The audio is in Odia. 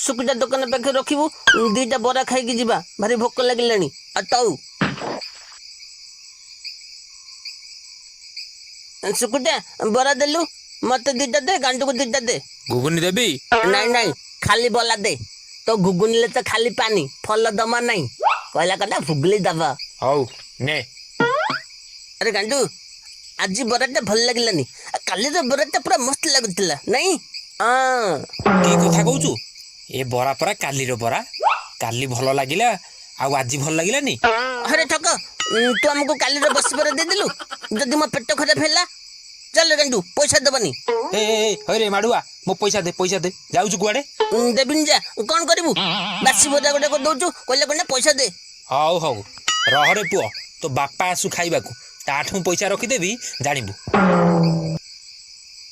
ସୁକୁଟା ଦୋକାନ ପାଖରେ ରଖିବୁ, 2ଟା ବରା ଖାଇକି ଯିବା, ଭାରି ଭୋକ ଲାଗିଲାଣି। ଆଉ ତଉ ସୁକୁଟା ବରା ଦେଲୁ, ମତେ 2ଟା ଦେ, ଗାଣ୍ଡୁକୁ 2ଟା ଦେ। ଘୁଗୁନି ଦେବି? ନାଇଁ ନାଇଁ, ଖାଲି ବଲା ଦେ। ତୋ ଘୁଗୁନିଲେ ତ ଖାଲି ପାନି, ଫଲ ଦମା ନାଇଁ। କହିଲା କଥା ଭୁଗୁଲି ଦବ। ହଉ ନେ। ଆରେ ଗାଣ୍ଡୁ, ଆଜି ବରାଟା ଭଲ ଲାଗିଲାନି, କାଲିର ବରାଟା ପୁରା ମସ୍ତ ଲାଗୁଥିଲା ନାଇଁ? ହଁ। କି କଥା କହୁଛୁ, ଏ ବରା ପରା କାଲିର ବରା, କାଲି ଭଲ ଲାଗିଲା ଆଉ ଆଜି ଭଲ ଲାଗିଲାନି? ଆରେ ଠକ, ତୁ ଆମକୁ କାଲିର ବସି ବରା ଦେଇଦେଲୁ, ଯଦି ମୋ ପେଟ ଖରାପ ହେଲା? ଚାଲ ଗାଣ୍ଡୁ, ପଇସା ଦବନି। ଏ ହଇରେ ମାଡୁଆ, ମୋ ପଇସା ଦେ, ପଇସା ଦେ। ଯାଉଛୁ କୁଆଡେ? ଦେବିନି, ଯା, କଣ କରିବୁ? ବାସି ବରା ଗୋଟେ ଦଉଛୁ, କହିଲେ କଣ ପଇସା ଦେ। ହଉ ହଉ ରହରେ ପୁଅ, ତୋ ବାପା ଆସୁ ଖାଇବାକୁ, ତାଠୁ ମୁଁ ପଇସା ରଖିଦେବି, ଜାଣିବୁ।